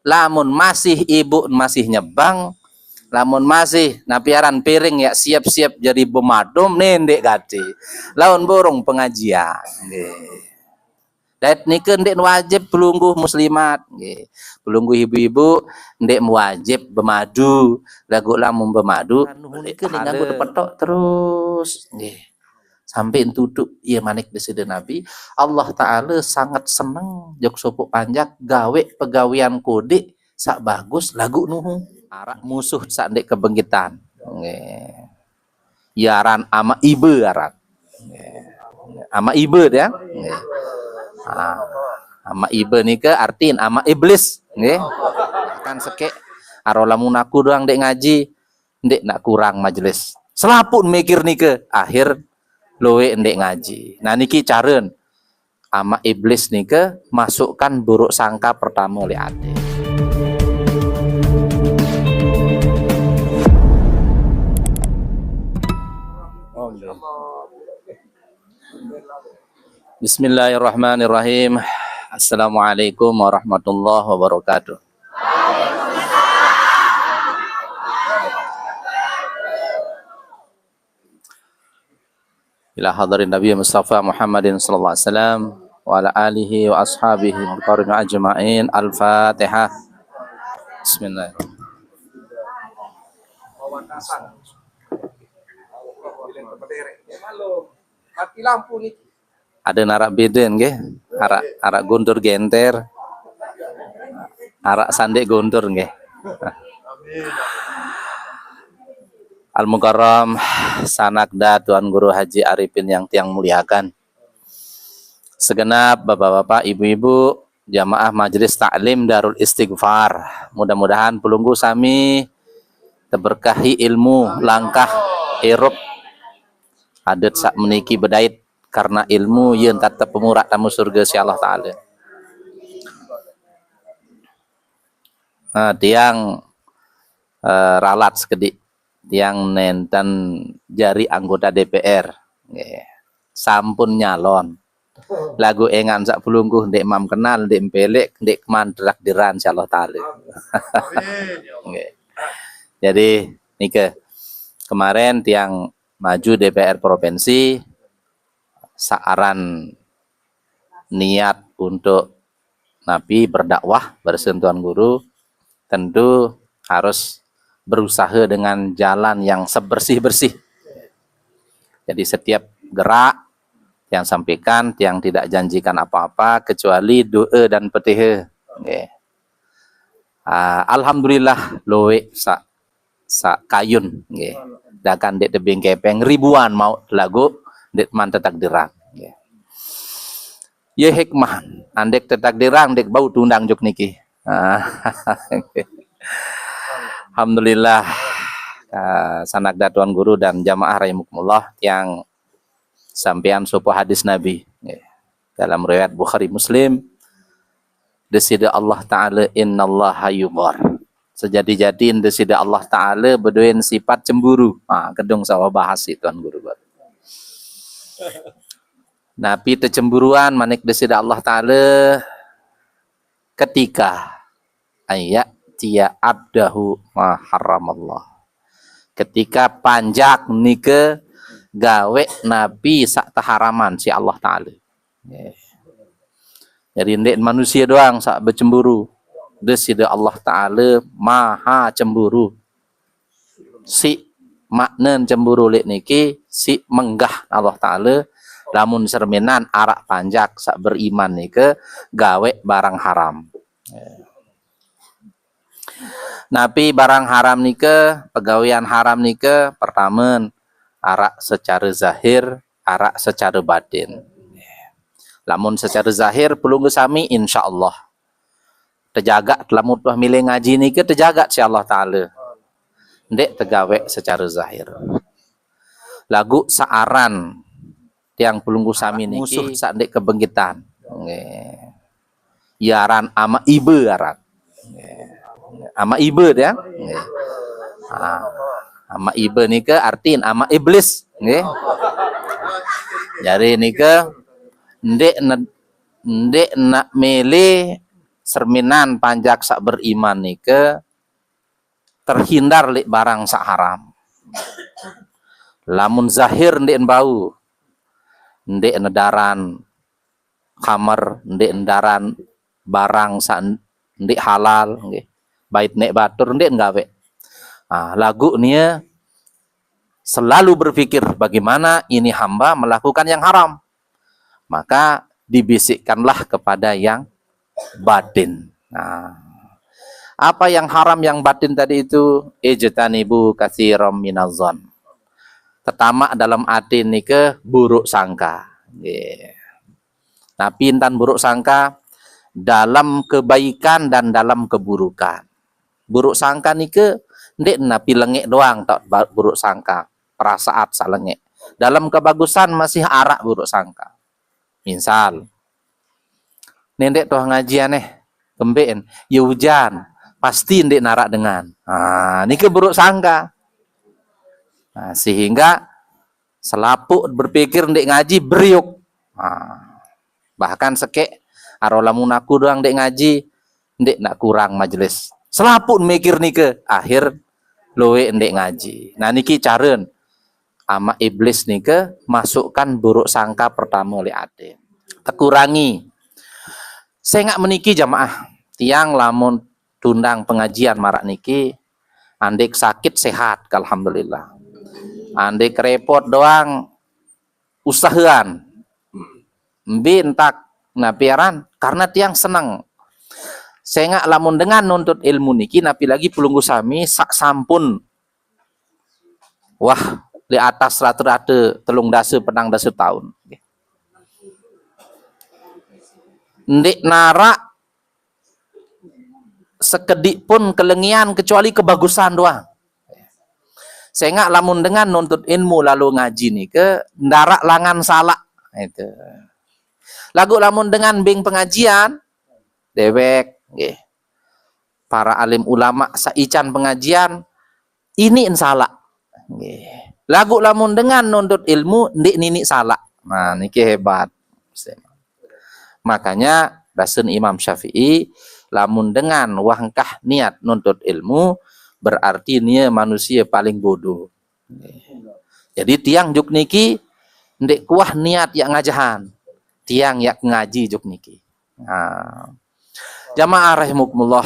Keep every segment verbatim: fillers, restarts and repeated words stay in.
Lamun masih ibu masih nyebang, lamun masih napi aran piring ya siap-siap jadi bemadum, nindek gati. Laun burung pengajian. Nggih. Dait nike ndeq wajib pelungguh muslimat, nggih. Pelungguh ibu-ibu ndeq wajib bemadu, laguq lamun bemadu, nuh nike ndeq nganggo depetok terus, nggih. Sampai entutuk, iya manik Deside Nabi, Allah Taala sanget seneng jok sopoq panjak gaweq pegawean kodeq saq bagus laguq nuh. Araq musuh saq ndeq kebengkitan. Nggih. Ye aran amaq ibe aran. Nggih. Amaq ibe dia. Nggih. Ah, amaq ibe nike artin amaq iblis, nggih. Kan sekeq aro lamun aku doang ndeq ngaji, ndeq nak kurang majelis. Selapuq mikir nike, akhir lueq ndeq ngaji. Nah, niki caren amaq iblis nike masukkan buruk sangka pertame leq ate. Bismillahirrahmanirrahim. Assalamualaikum warahmatullahi wabarakatuh. Ila hadarin Nabi Mustafa Muhammadin sallallahu alaihi wasallam wa ala alihi wa ashabihi wa karim ajma'in. Al-Fatihah. Bismillah. Mati lampu nih. Ada narak beden nggih. Arak, arak guntur genter. Arak sandik guntur nggih. Al-Mukarram, sanakda Tuan Guru Haji Arifin yang tiang muliakan. Segenap bapak-bapak, ibu-ibu, jamaah Majelis Taklim Darul Istighfar. Mudah-mudahan pelungguh sami teberkahi ilmu, langkah, irup, adat saq meniki bedait karena ilmu yen tetep pemuraq tame surga si Allah Taala. Nah, tiang eh, ralat sekediq. Tiang nenten jari anggota D P R. Nggih. Sampun nyalon. Laguq engan saq pelungguh ndeq mam kenal, ndeq mpelek, ndeq keman tetakdiran si Allah Taala. Nggih. Jadi nike kemaren tiang maju D P R provinsi saq aran niat untuk napi berdakwah bareng Tuan Guru, tentu harus berusaha dengan jalan yang sebersih-bersih. Jadi setiap gerak yang sampaikan, yang tidak janjikan apa-apa kecuali doa dan petiha. Nggih. Ah, alhamdulillah lueq saq saq kayun nggih. Dakan ndeq tebeng kepeng ribuan mauq laguq ndeq man tetakdiran nggih. Ye hikmah, andeq tetakdiran ndeq bau tundang juk niki. Ah, alhamdulillah. Ah, sanakda Tuan Guru dan jamaah rahimakumullah, tiang sampean sopoq hadis Nabi nggih. Dalam riwayat Bukhari Muslim, Deside Allah Taala, "Innallaha yughar." Sejati-jatin Deside Allah Taala bedoen sifat cemburu. Ah, kedung saq wah bahas siq Tuan Guru baruq. Napi tecemburuan manik Deside Allah Taala? Ketika ayat tia abdahu ma haramallah. Ketika panjak nike gaweq napi saq teharaman siq Allah Taala. Nggih. Jadi ndeq manusie doang saq becemburu. Deside Allah Taala maha cemburu. Siq maknen cemburu leq niki, siq menggah Allah Taala, lamun cerminan araq panjak saq beriman nike gaweq barang haram. Napi barang haram nike, pegawean haram nike? Pertame, araq secare zahir, araq secare batin. Lamun secare zahir, pelungguh sami, insyaallah. Tejagaq lamun tuah milih ngaji nike tejagaq siq Allah Taala. Ndeq tegaweq secare zahir. Laguq saq aran tiang pelungguh sami niki musuh saq ndeq kebengkitan. Nggih. Ye aran amaq ibe aran. Nggih. Amaq ibe dia. Nggih. Ah, amaq ibe nike artin amaq iblis, nggih. Jari nike ndeq ne-, ndeq nak mele cerminan panjak sak beriman nike terhindar lek barang sak haram. Lamun zahir ndeqn bau, ndeqn daran khamer, ndeqn daran barang sak ndeq halal, nggih. Bait neq batur ndeqn gaweq. Ah, laguq nie selalu berpikir bagaimana ini hamba melakukan yang haram. Maka dibisikkanlah kepada yang batin. Nah, apa yang haram yang batin tadi itu? Ijtanibu katsiran minazan. Tetamak dalam ati nike buruk sangka. Nggih. Napi entan buruk sangka? Dalam kebaikan dan dalam keburukan. Buruk sangka nike ndeq napi lengeq doang taq ba-, buruk sangka. Perasaat sak lengeq. Dalam kebagusan masih araq buruk sangka. Misal, ndeq toh ngaji aneh, kembeqn, ye ujan, pasti ndeq naraq dengan. Ah, nike buruk sangka. Nah, sehingga selapuq berpikir ndeq ngaji, beriuk. Ah, bahkan sekeq, aro lamun aku doang ndeq ngaji, ndeq nak kurang majelis. Selapuq mikir nike, akhir lueq ndeq ngaji. Nah, niki caren amaq iblis nike masukkan buruk sangka pertama leq ati. Tekurangi. Sengaq meniki jamaah, tiang lamun tundang pengajian maraq niki, andeq sakit sehat, alhamdulillah. Andeq repot doang usahean. Mbe entak napi aran? Karena tiang seneng. Sengaq lamun dengan nuntut ilmu niki, napi lagi pelungguh sami sak sampun, wah, di atas rata-rata telung dasa, petang dasa taun. Ndeq naraq sekediq pun kelengian kecuali kebagusan doang. Sengaq lamun dengan nuntut ilmu lalu ngaji nike, ndaraq langan salaq. Itu. Laguq lamun dengan beng pengajian, dewek, nggih. Para alim ulama saican pengajian, ini salaq. Nggih. Laguq lamun dengan nuntut ilmu, ndeq niniq salaq. Nah, niki hebat. Makanya, dasen Imam Syafi'i, lamun dengan wah engkah niat nuntut ilmu, berarti nie manusia paling bodoh. Jadi, tiang juk niki ndeq kuah niat yaq ngajahan. Tiang yaq ngaji juk niki. Nah. Jamaah rahimakumullah,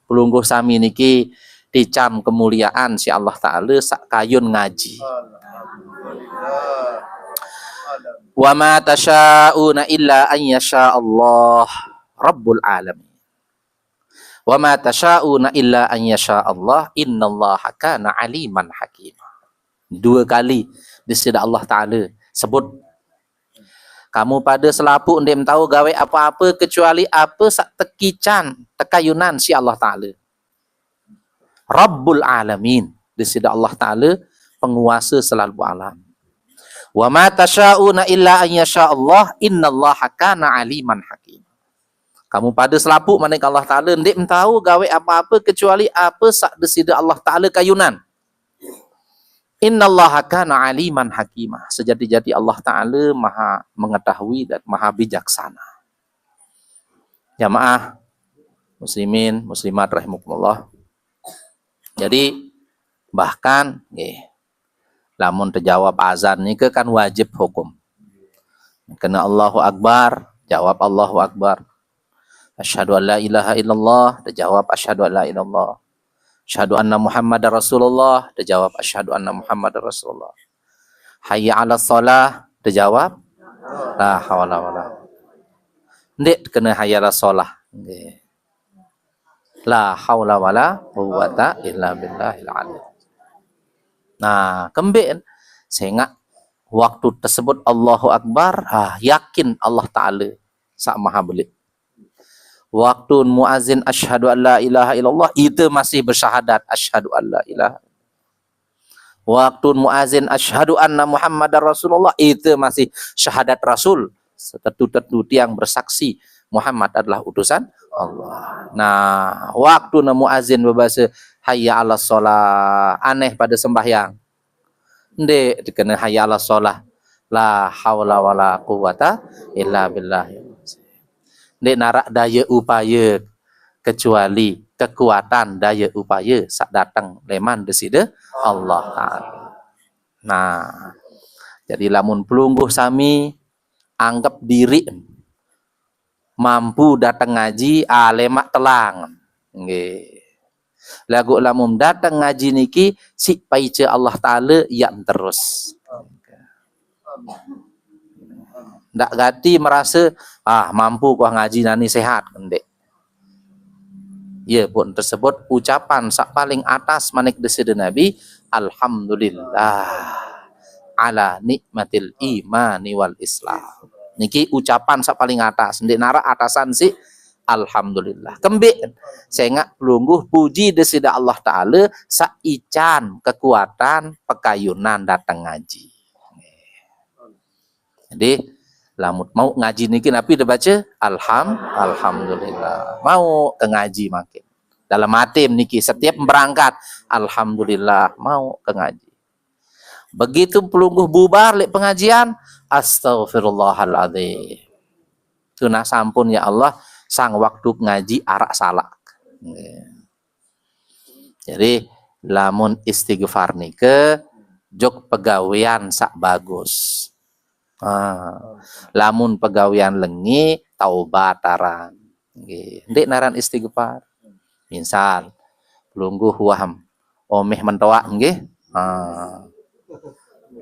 pelungguh sami niki dicam kemuliaan siq Allah Ta'ala saq kayun ngaji. Wa ma tasyauna illa an yasya Allah rabbul alamin. Wa ma tasyauna illa an yasya Allah, innallaha kana aliman hakima. Dua kali Deside Allah Ta'ala sebut, "Kamu pade selapuq ndeqm tao gaweq ape-ape kecuali ape saq tekican, tekayunan siq Allah Ta'ala." Rabbul alamin, Deside Allah Ta'ala, penguasa selalu alam. "Wa ma tasyauna illa an yasya Allah, innallaha kana aliman hakim." Kamu pade selapuq, manik Allah Ta'ala, ndeqm tao gaweq ape-ape kecuali ape saq Deside Allah Ta'ala kayunan. "Innallaha kana aliman hakima." Sejati-jati Allah Ta'ala maha mengetahui dan maha bijaksana. Jamaah muslimin, muslimat rahimakumullah. Jadi, bahkan, nggih, lamun tejawab azan nike kan wajib hukum. Kena Allahu Akbar, jawab Allahu Akbar. Asyhadu an la ilaha illallah, tejawab asyhadu an la ilallah. Asyhadu anna Muhammadar Rasulullah, tejawab asyhadu anna Muhammadar Rasulullah. Hayya 'alas shalah, tejawab la haula wala. Ndeq kena hayya 'alas shalah. Nggih. La haula wala quwwata illa billahil aliyy. Nah, kembeq sengaq waktu tersebut Allahu Akbar, ah, yakin Allah Ta'ala saq maha beleq. Waktu muazin asyhadu an la ilaha illallah, ite masih bersyahadat asyhadu an la ilaha. Waktu muazin asyhadu anna Muhammadar Rasulullah, ite masih syahadat Rasul. Setetu-tetu tiang bersaksi Muhammad adalah utusan Allah. Nah, waktu muazin bebase hayya 'alas shalah, aneh pade sembahyang. Ndeq tekene hayya 'alas shalah. La haula wala quwwata illa billah. Ndeq naraq daye upaye. kecuali kekuatan daya upaya saq dateng leman Deside Allah Taala. Nah, jadi lamun pelungguh sami anggep diri mampu dateng ngaji, ah, lemaq telang. Nggih. Laguq lamun dateng ngaji niki, siq paice Allah Taala, yaq terus. Ndaq gati merase, ah, mampu kuah ngaji nani sehat, ndeq. Ye, pun tersebut ucapan saq paling atas manik Deside Nabi, "Alhamdulillah ala nikmatil imani wal Islam." Niki ucapan saq paling atas, ndeq naraq atasan siq alhamdulillah. Kembeq? Sengaq pelungguh puji Deside Allah Taala saq ican kekuatan pekayunan dateng ngaji. Jadi, lamun mauq ngaji niki napi tebace? Alham-, alhamdulillah. Mauq ke ngaji makin. Dalem atim niki setiap berangkat, alhamdulillah, mauq ke ngaji. Begitu pelungguh bubar leq pengajian, astagfirullahaladzim. Tunah sampun ya Allah, sang waktu ngaji araq salaq. Nggih. Jadi, lamun istighfar nike jok pegawean saq bagus. Ah, lamun pegawean lengi, taubat aran. Nggih, ndeq naran istighfar. Misal, pelungguh wah omeh mentoaq nggih. Ah.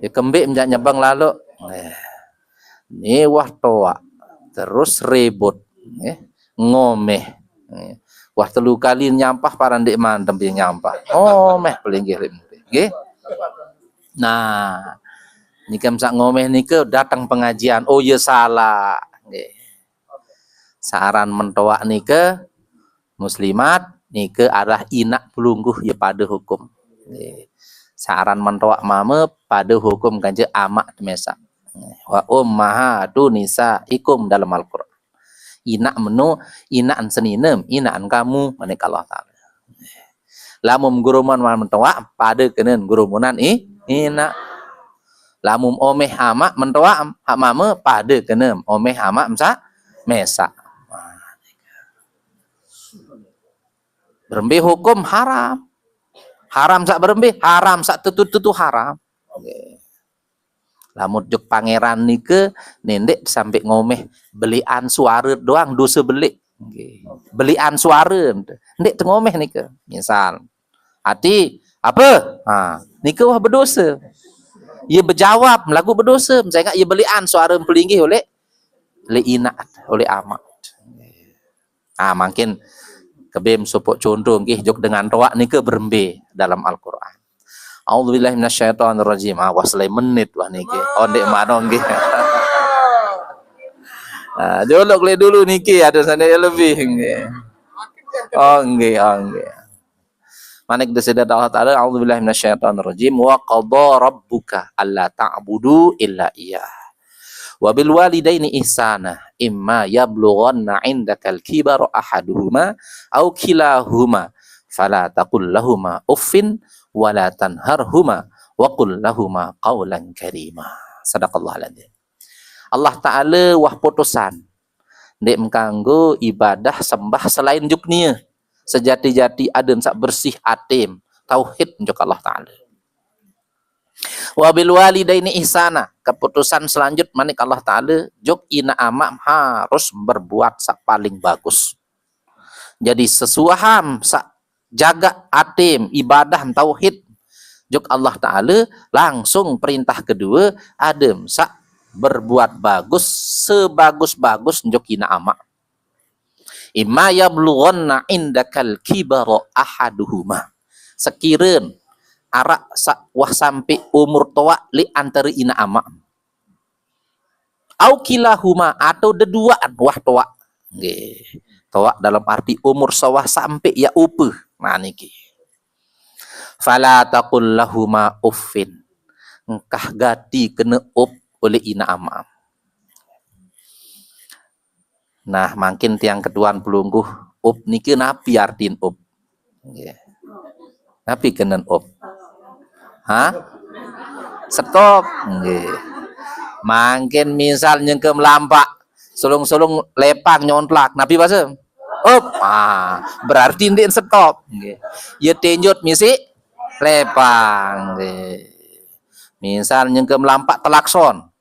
Ya kembeq menjak nyebeng lalo. Nggih. Ni wah toaq. Terus ribut. Nggih. Ngomeh. Nggih. Wah telu kali nyampah paran ndeq mantem piye nyampah. Omeh pelinggih leq mudi. Nggih. Nah, nike saq ngomeh nike dateng pengajian. Oh, ye salaq. Nggih. Saq aran mentoaq nike muslimat nike arah inaq pelungguh ye pade hukum. Nggih. Saq aran mentoaq mame pade hukum kance amaq temesaq. Wa ummahatu nisaikum dalem Al-Qur'an. Inaq meno, inaqn seninem, inaqn kamu, manik Allah Taala. Lamun gerombolan mentoaq, pade kenen gerombolan i-, inaq. Lamun omeh amaq mentoaq, haq mame, pade kenen omeh amaq mesaq, mesaq. Berembe hukum? Haram. Haram saq berembe? Haram saq tetu-tetu haram. Nggih. Lamun jok pangeran nike, ne ndeq sampe ngomeh belian suare doang dose beleq. Nggih. Belian suare, ndeq te ngomeh nike. Misal, "Ati, ape?" Ha, nike wah bedose. Ye bejawab, laguq bedose, sengaq ye belian suare pelinggih oleq, oleq inaq, oleq amaq. Ah, mangkin kebem sopoq contoh nggih, jok dengan toaq nike berembe dalem Al-Qur'an. A'udzubillahi minasyaitonirrajim. Ah, wah, selae menit wah niki. Oh, ndeq mano nggih. Ah, jolok leq dulu niki, ade sane lebih nggih. Oh, nggih, oh, nggih. Manik Deside Allah Taala, "A'udzubillahi minasyaitonirrajim. Wa qadha rabbuka alla ta'budu illa iyyah. Wa bil walidaini ihsana. Imma yablughanna 'indakal kibara ahaduhuma aw kilahuma. Fala taqul lahuma uffin wa la tanharhuma wa qul lahuma qawlan karima." Sadaqallahul adzim. Allah Taala wah putusan ndeq mekanggo ibadah sembah selain jok nie. Sejati-jati aden saq bersih atem, tauhid jok Allah Taala. Wa bil walidaini ihsana, keputusan selanjut manik Allah Taala, jok inaq amaq harus berbuat saq paling bagus. Jadi sesuahan saq jagaq atem, ibadah, tauhid jok Allah Taala, langsung perintah kedue, adem saq berbuat bagus sebagus-bagus jok inaq amaq. Imma yablughanna 'indakal kibara ahaduhuma. Sekiren araq saq wah sampe umur toaq leq antare inaq amaq. Au kilahuma, atau deduaan wah toaq. Nggih. Toaq dalam arti umur saq wah sampe ya upe. Nah, niki. Fala taqul lahuma uffin. Engkah gati kene up oleh inaq amaq. Nah, mangkin tiang ketuan pelungguh, up niki napi artin up? Nggih. Napi kenen up? Hah? Stop. Nggih. Mangkin misal nyengkem lampaq, sulung-sulung lepang nyontlak, napi base? Up. Ah, berarti ndeq stop. Nggih. Ye tinjut misi lepang. Nggih. Misal nyengke melampak telakson.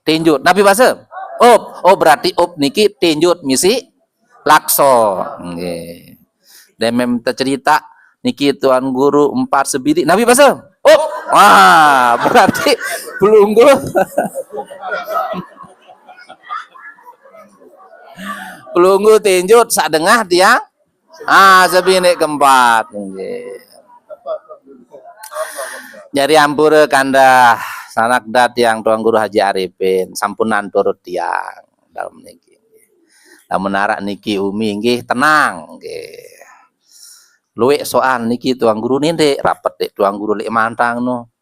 Tinjut. Napi base? Up. Oh, berarti up niki tinjut misi lakson. Nggih. Demem tecerita niki Tuan Guru empat sebidi. Napi base? Up. Wah, berarti pelungguh. Pelungguh tinjut sak dengah tiang. Ah, sebini keempat. Nggih. Jari ampure kandah sanak dat tiang Tuan Guru Haji Arifin, sampunan turut tiang dalem niki. Lamun araq niki umi nggih tenang nggih. Lueq soal niki Tuan Guru nindik rapet dek Tuan Guru leq mantang no.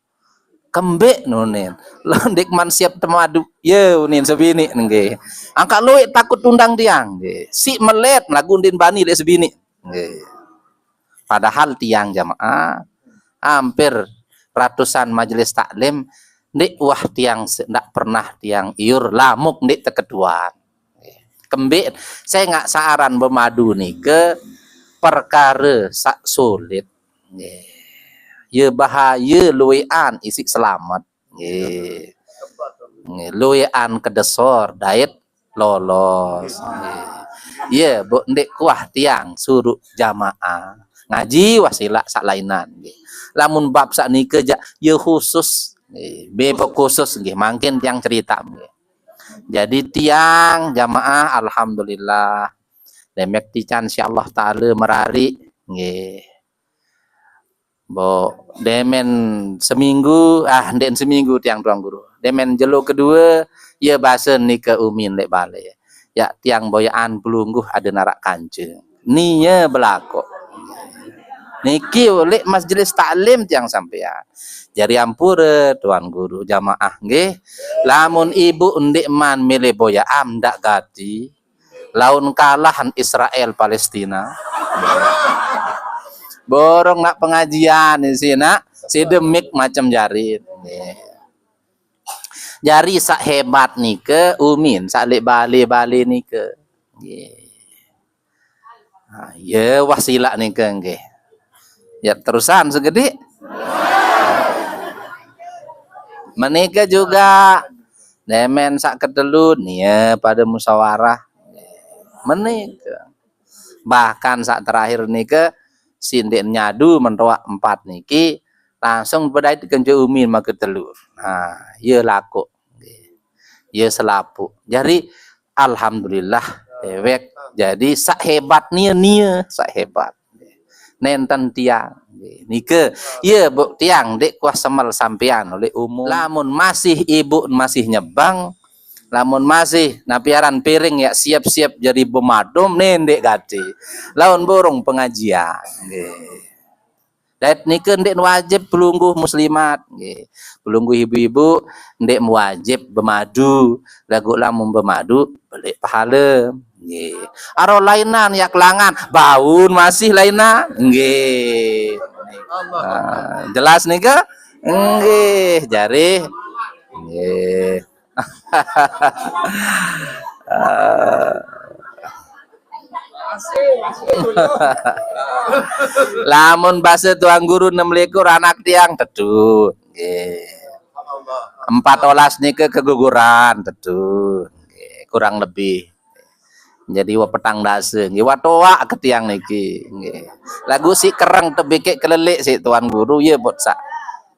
Kembeq nunin. Lah ndeqman siap temadu. Ye unin sebini nggih. Angkaq lueq takut tundang tiang nggih. Siq melet laguq ndin bani leq sebini. Nggih. Padahal tiang jamaah hampir ratusan majelis taklim ndeq wah tiang se-, ndak pernah tiang iur lamuk ndeq teketuan. Kembeq sengaq saq aran bemadu nike perkare saq sulit. Nggih. Ye bahaye lueqan isiq selamet. Nggih. Nggih, lueqan kedesor dait lolos. Nggih. Ye, bu ndeq kuah tiang suruq jamaah. Ngaji wah silaq saq lainan. Nggih. Lamun bab saq nike jaq ye khusus. Nggih, bebek khusus nggih, mangkin tiang cerita nggih. Jadi tiang jamaah alhamdulillah. Demek tican insyaallah taala merariq nggih. Bo, demen seminggu, ah, ndeqn seminggu tiang Tuan Guru. Demen jelo kedue, ye basen nike umin leq bale. Yaq tiang boyaqan pelungguh aden araq kance. Nie belakoq. Niki leq majelis taklim tiang sampean. Jari ampure Tuan Guru jamaah nggih. Lamun ibu ndeqman mele boyaqan ndaq gati, laun kalahan Israel Palestina. Borong naq pengajian isiq naq side mik macem jari. Nggih. Jari saq hebat nike umin saq leq bale-bale nike. Nggih. Nah, ye wah silaq nike nggih. Ya terusan segede. Menike juga demen saq ketelu nie pade musyawarah. Menike. Bahkan saq terakhir nike sindik nyadu mentoaq empat niki langsung bedait kance umin make telu. Nah, ye lakoq. Nggih. Ye selapuq. Jari alhamdulillah dewek jadi saq hebat nie, nie saq hebat. Nenten tiang. Nggih. Nike, ye bu tiang ndeq kuah semel sampean oleh umum. Lamun masih ibu masih nyebang, lamun masih napi aran piring yaq siap-siap jari bemadum, ne ndeq gati. Laun borong pengajian. Nggih. Dait nike ndeq wajib pelungguh muslimat, nggih. Pelungguh ibu-ibu ndeq wajib bemadu, laguq lamun bemadu beleq pahale, nggih. Aro lainan yaq kelangan, baun masih lainan, nggih. Ah, jelas nike? Nggih, jari. Nggih. Lamun base Tuan Guru enem likur anak tiang tetu. Nggih. Empat olas nike keguguran tetu. Nggih, kurang lebih. Jadi wah petang dase. Nggih, wah toaq ke tiang niki. Nggih. Laguq siq kereng tebikek keleleq siq Tuan Guru ye bot saq.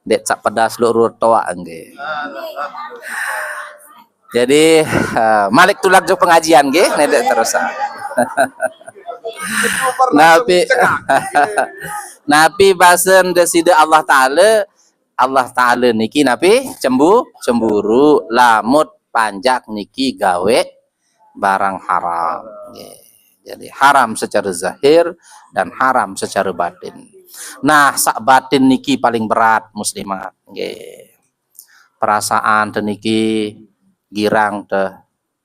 Ndeq saq pedas luq rur toaq nggih. Jadi, eh, malik tulak jok pengajian nggih, ne ndeq terus. Napi, napi basen Deside Allah Taala, Allah Taala niki napi cembu-, cemburu, lamut panjak niki gawe barang haram. Nggih. Jadi haram secara zahir dan haram secara batin. Nah, saq batin niki paling berat muslimat. Nggih. Perasaan te niki girang te,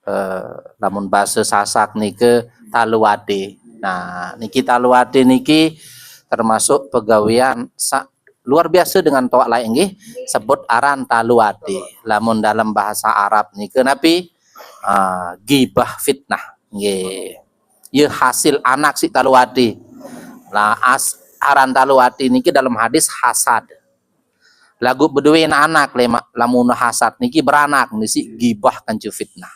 eh, lamun base Sasak nike talu ati. Nah, niki talu ati niki termasuk pegawean saq luar biasa dengan toaq laeq nggih, sebut aran talu ati. Lamun dalem bahasa Arab nike napi? Ah, gibah fitnah. Nggih. Ye hasil anak si talu ati. Lah as aran talu ati niki dalam hadis hasad. Lagu beduwe anak lemak lamun hasad niki beranak nisi gibah kancu fitnah.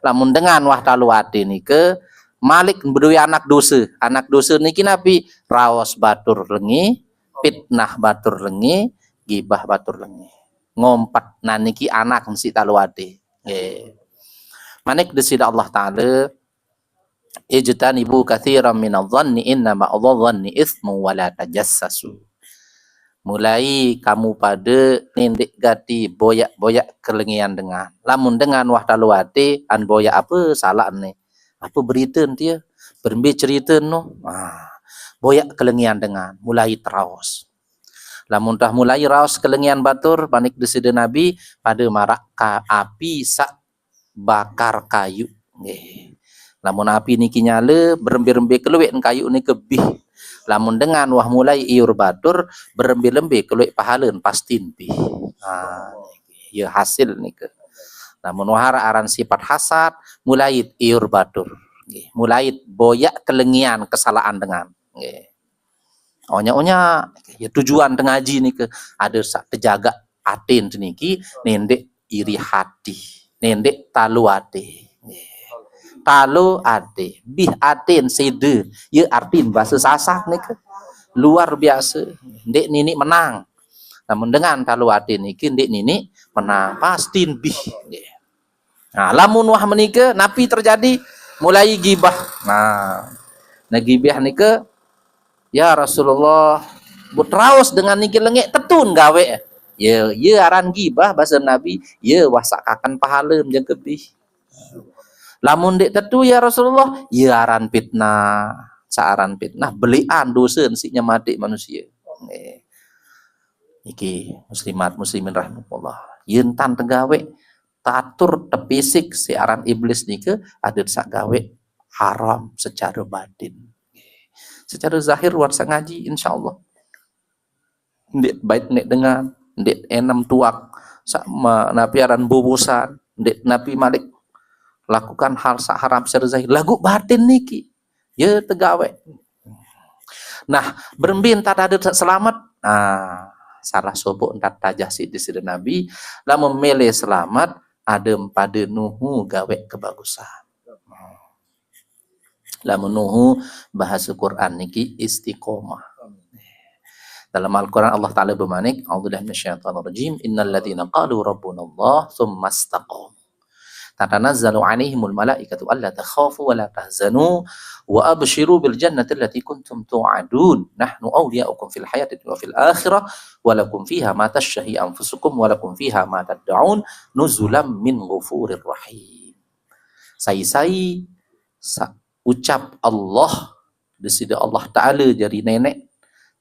Lamun dengan wah talu ati nike malik beduwe anak dosa. Anak dosa niki napi? Raos batur lengi, fitnah batur lengi, gibah batur lengi. Ngompet. Nah niki anak nisi talu ati. Nggih. Manik Desida Allah Taala, "Ijtanibu katsiran minadh-dhanni inna ba'dadh-dhanni itsmu wa la tajassasu." Mulai kamu pada nindek gati boyak-boyak kelengian dengan. Lamun dengan wah talu ati, an boyak apa salah ni? Apa berita ntia? Berembe cerita no? Ah, boyak kelengian dengan. Mulai teraos. Lamun tah mulai raos kelengian batur, panik Desida Nabi, pada marak ka api sak bakar kayu. Nggih. Lamun api niki nyala, berembe-rembe keluek kayu nike bih. Lamun dengan wah mulai iur batur, berembe-lembe keluek pahalen pastin bih. Ah, ya hasil nike. Lamun wah aran sifat hasad, mulai iur batur. Nggih. Mulai boyak kelengian kesalahan dengan. Nggih. Onya-onya, ya tujuan tengaji nike ada sak tejaga atin teniki nendek iri hati, nendek talu ati. Talu ati, bih atin sida, ya artin bahasa Sasak nike luar biasa. Ndek nini menang. Namun dengan talu ati niki ndek nini menang, pastin bih. Nah, lamun wah menika napi terjadi? Mulai gibah. Nah, nah gibah nika, "Ya Rasulullah, bu teraos dengan niki lengek tetun gawe." Ya, ya aran gibah bahasa Nabi, ya wah sakaken pahala menjaga bih. Lamun dek tetu ya Rasulullah, ya aran fitnah. Saaran fitnah belian dosa sik nyemati manusia. Nggih. Niki muslimat muslimin rahimakumullah. Yen tan tegawe tatur tepisik si aran iblis nike ada sak gawe haram secara batin. Secara zahir luar sak ngaji insyaallah. Ndik bait nek dengan, ndik enem tuak, sak ma-, napi aran bobosan, ndik napi malik lakukan hal sak haram secara zahir. Lagu batin niki, ya tegawe. Nah, berembe entat ada selamat. Nah, salah sopo entat tajah si Desida Nabi, lamun mele selamat, ada pada nuhu gawe kebagusan. Lamun nuhu bahasa Quran niki istiqomah. Dalam Al-Quran Allah Ta'ala bermanik, "A'udzubillahi minasyaitonirrajim. Innalladzina qalu rabbunallah tsumma istaqamu. Tatanazzalu 'alaihimul malaikatu alla takhafu wa la tahzanu wa abshiru bil jannati allati kuntum tu'adun. Nahnu awliya'ukum fil hayati wa fil akhirah wa lakum fiha ma tashtahi anfusukum wa lakum fiha ma tad'un nuzulam min ghafurir rahim." Sai-sai sa-, ucap Allah, Desida Allah Ta'ala jari nenek,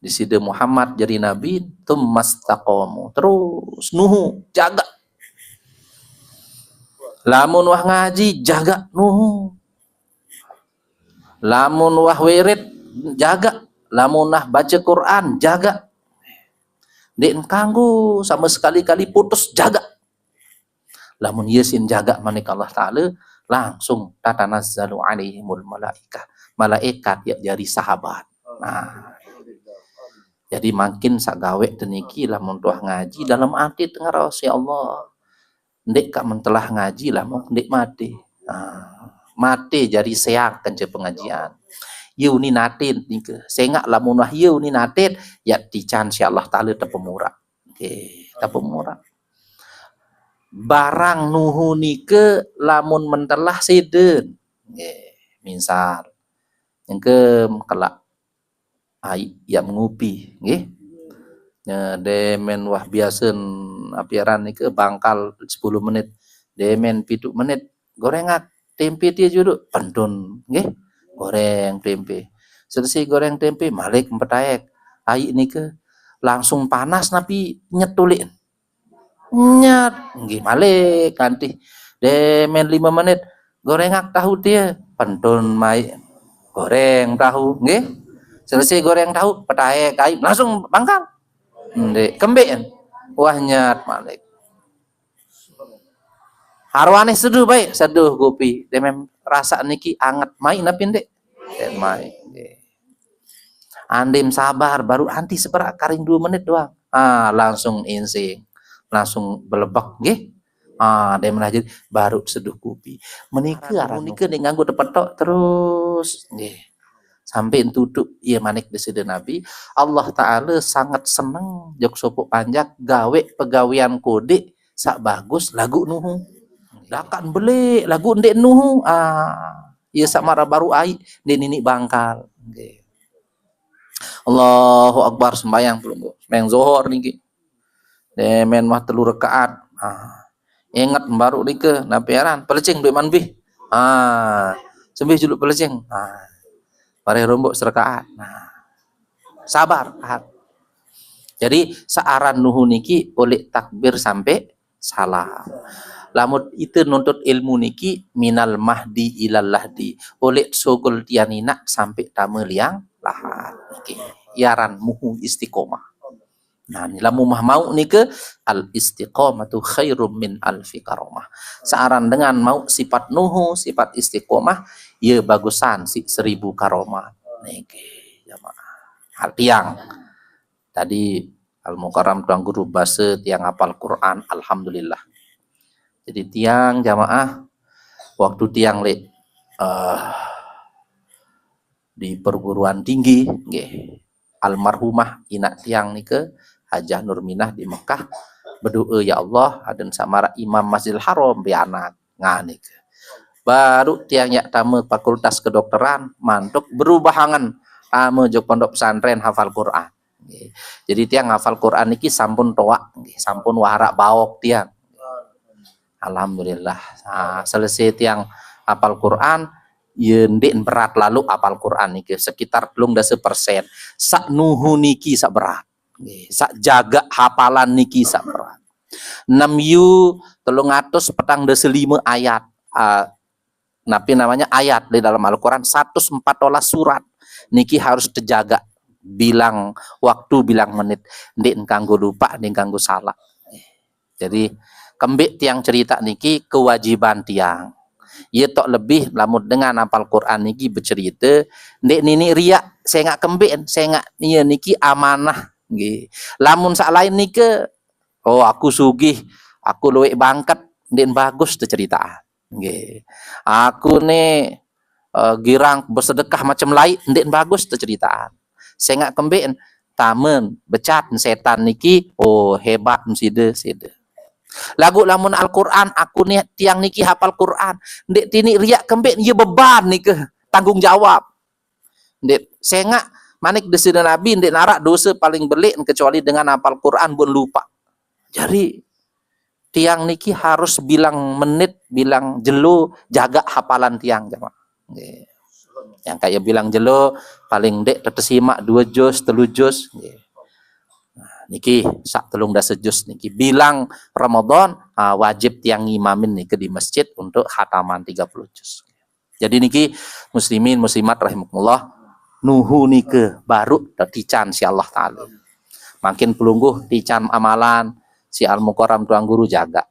Desida Muhammad jari nabi, tsumma istaqamu. Terus nuhu, jaga. Lamun wah ngaji, jaga nuhu. Lamun wah wirid, jaga. Lamun wah baca Quran, jaga. Ndik kanggo sama sekali-kali putus, jaga. Lamun ye sin jaga manik Allah Ta'ala, langsung tatanazzalu 'alaihimul malaikah. Malaikat ya jari sahabat. Nah, jadi makin sak gawe teniki lamun tuah ngaji dalam ati tengah raos, "Ya Allah, ndik kak mentelah ngaji lamun ndik mati." Nah, mati jari seak kence pengajian. Ye uni natit nike. Sengak lamun wah ye uni natit, ya tican si Allah Ta'ala tepemura. Oke, tepemura. Barang nuhu nike lamun mentelah seden. Nggih, misal. Nyengkem kelak ai ya mengupi, nggih. Nye demen wah biasen apiaran nike bangkal sepuluh menit. Demen pitu menit. Gorengak tempe tie juduk pentun, nggih. Goreng tempe. Selesai goreng tempe, malik empetaek. Ai nike langsung panas napi nyetulik. Nyat, nggih malik kanti. Demen lima menit, gorengak tahu tie, pentun mai. Goreng tahu, nggih. Selesai goreng tahu, petaek ai, langsung bangkal. Ndik, kembik. Wah nyat malik. Arwane seduh baik, seduh kopi. Demen rasa niki anget mai napi ndik? Mai. Nggih. Andem sabar, baru anti seberak karing dua menit doang. Ah, langsung insing. Langsung belebek, nggih. Ah, dia menah jadi baru seduh kupi. Menika aran nika nek nganggo tepetok terus, nggih. Sampai tutup, iya, manik Deside Nabi, Allah Ta'ala sangat seneng jok sopo panjak gawe pegawean kodik sak bagus lagu nuhu. Dakan belik lagu ndek nuhu. Ah, iya, sak mara baru ai ndek nini bangkal. Nggih. Allahu Akbar, sembayang pelungguh. Sembayang Zohor niki. Demen mah telu rekaat. Ah. Inget baru nike, napi aran? Pelecing duit manbih. Ah. Sembih juluk pelecing. Ah. Pareh rombok serekaat. Nah. Sabar. Ah. Jadi searan nuhu niki oleh takbir sampai salam. Lamun ite nuntut ilmu niki minal mahdi ilal lahdi. Oleh sogol tianinak sampai tame liang lahat. Niki. Iaran muhu istiqomah. Nah, ni lamun mah mau nike al istiqomatu khairum min alfi karomah. Searan dengan mau sifat nuhu, sifat istiqomah, ya bagusan si seribu karomah. Niki jamaah. Hal tiang. Tadi Al Mukarram Tuan Guru basa tiang apal Quran, alhamdulillah. Jadi tiang jamaah waktu tiang lek eh, di perguruan tinggi, nggih. Almarhumah inak tiang nike Hajah Nurminah di Mekah berdoa, ya Allah, aden samara imam Masjidil Haram be anak ngan nike. Baru tiang yak tame fakultas kedokteran, mantuk berubahangan tame jok pondok pesantren hafal Quran. Nggih. Jadi tiang hafal Quran niki sampun toak, nggih, sampun wahara baok tiang. Alhamdulillah. Nah, selesai tiang apal Quran, ya ndik berat lalu apal Quran niki sekitar telung dasa persen. Sak nuhu niki sak berat. Nggih, sak jaga hafalan niki sak berat. Enam yu telung atus petang dasa lima ayat. Ah, napi namanya ayat di dalam Al-Quran, seratus empat belas surat. Niki harus terjaga bilang waktu, bilang menit. Ndik kanggo lupa, ndik kanggo salah. Jadi kembik tiang cerita niki kewajiban tiang. Ye tok lebih lamun dengan apal Quran niki bercerita, ndik nini riak, saya ngak kembik, saya ngak, iya, niki amanah. Nggih. Lamun sak lain nike, oh, aku sugih, aku luwek bangket, ndik bagus tu ceritaan. Nggih. Aku ni eh, girang bersedekah macam lain, ndik bagus tu ceritaan. Saya ngak kembik, tamen, becat setan niki, oh, hebat mesida, sida. Lagu lamun Al-Quran, aku ni tiang niki hafal Quran. Ndik tini riak kembik, ya beban nike, tanggung jawab. Ndik, saya ngak manik Deside Nabi, ndik narak dosa paling belik kecuali dengan hafal Quran pun lupa. Jadi tiang niki harus bilang menit, bilang jelo, jaga hafalan tiang, jamaah. Nggih. Yang kayak bilang jelo, paling ndik tetesimak dua juz, telu juz. Nggih. Nah, niki sak telung dasa juz niki. Bilang Ramadan, ah, wajib tiang ngimamin niki di masjid untuk hataman tiga puluh juz. Jadi niki muslimin muslimat rahimakumullah, nuhu nike baru tetican si Allah Ta'ala. Makin pelungguh tican amalan, si Al Mukarram Tuan Guru jaga.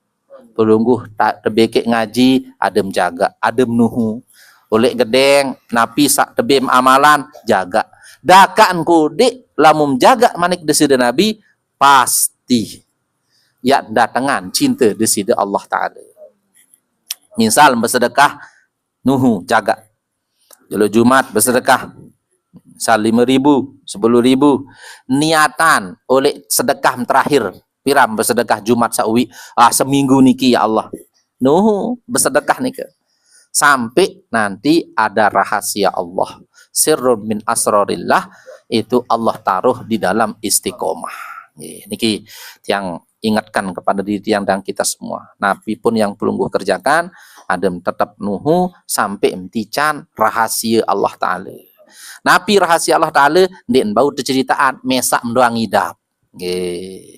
Pelungguh tak tebekek ngaji, adem jaga, adem nuhu. Oleh gedeng, napi sak tebem amalan, jaga. Dakan kodik, lamun jaga manik Deside Nabi, pasti ya datengan cinta Deside Allah Ta'ala. Misal bersedekah, nuhu, jaga. Jelo Jumat bersedekah, misal lima ribu, sepuluh ribu. Niatan oleh sedekah terakhir. Piram bersedekah Jumat sawi. Ah, seminggu niki, ya Allah. Nuhu, bersedekah nika. Sampai nanti ada rahasia Allah. Sirrun min asrarillah, itu Allah taruh di dalam istiqomah. Nggih, niki tiang ingatkan kepada diri tiang dan kita semua. Napi pun yang pelungguh kerjakan, adem tetap nuhu sampai mentican rahasia Allah Ta'ala. Napi rahasia Allah Ta'ala, ndik bau terceritaan, mesak mendoang idap. Nggih.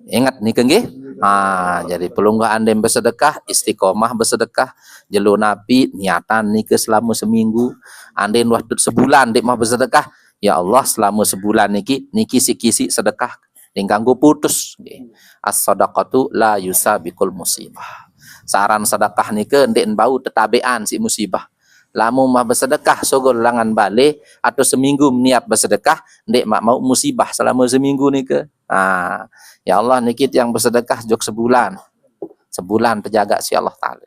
Ingat nih, nggih. Ah, jadi pelungguh andem bersedekah, istiqomah bersedekah, jelo napi niatan nike selama seminggu, andem waktu sebulan ndik mah bersedekah, ya Allah, selama sebulan niki, niki si kisi sedekah, nggih kanggo putus, nggih. As-sadaqatu la yusabiqul musibah. Saran sedekah nike ndik bau tetabekan si musibah. Lamun mah bersedekah sogol langan baleh atau seminggu niat bersedekah, ndeq maq mauq musibah selama seminggu nike. Nah, ya Allah, niki tiang bersedekah jok sebulan. Sebulan tejagaq siq Allah Taala.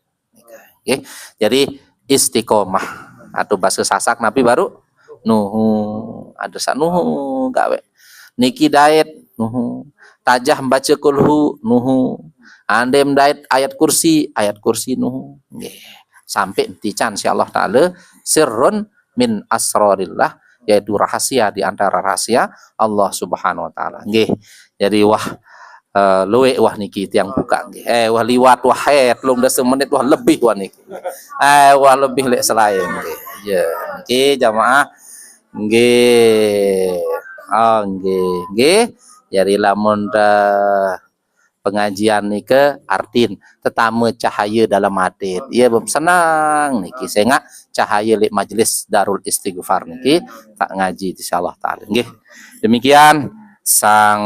Nggih. Jadi istiqomah. Atau bahasa Sasak napi baruq? Nuhu. Ada saq nuhu gaweq. Niki dait nuhu. Tajah mbace kulhu nuhu. Andem dait ayat kursi, ayat kursi nuhu. Nggih. Sampai entican siq Allah Taala, sirrun min asrarillah, yaitu rahasia di antara rahasia Allah Subhanahu wa Taala. Nggih. Jadi wah, eh, lueq wah niki tiang bukaq nggih. Eh, wah liwat wah, eh, telung dase menit wah lebih wah niki. Eh, wah lebih leq selae nggih. Ya, nggih jamaah. Nggih. Oh, nggih, nggih. Jadi lamun te pengajian nike artin tetame cahaye dalem ate. Ye senang niki sengaq cahaye leq majelis Darul Istighfar niki tak ngaji insyaallah taala. Nggih. Demikian sang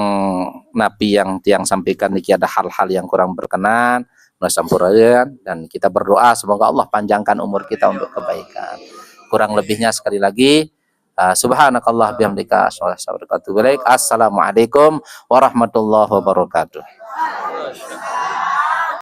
napi yang tiang sampaikan niki ada hal-hal yang kurang berkenan, menuhun sampuraeun, dan kita berdoa semoga Allah panjangkan umur kita untuk kebaikan. Kurang lebihnya sekali lagi, uh, subhanakallah bihamdika, assalamualaikum warahmatullahi wabarakatuh.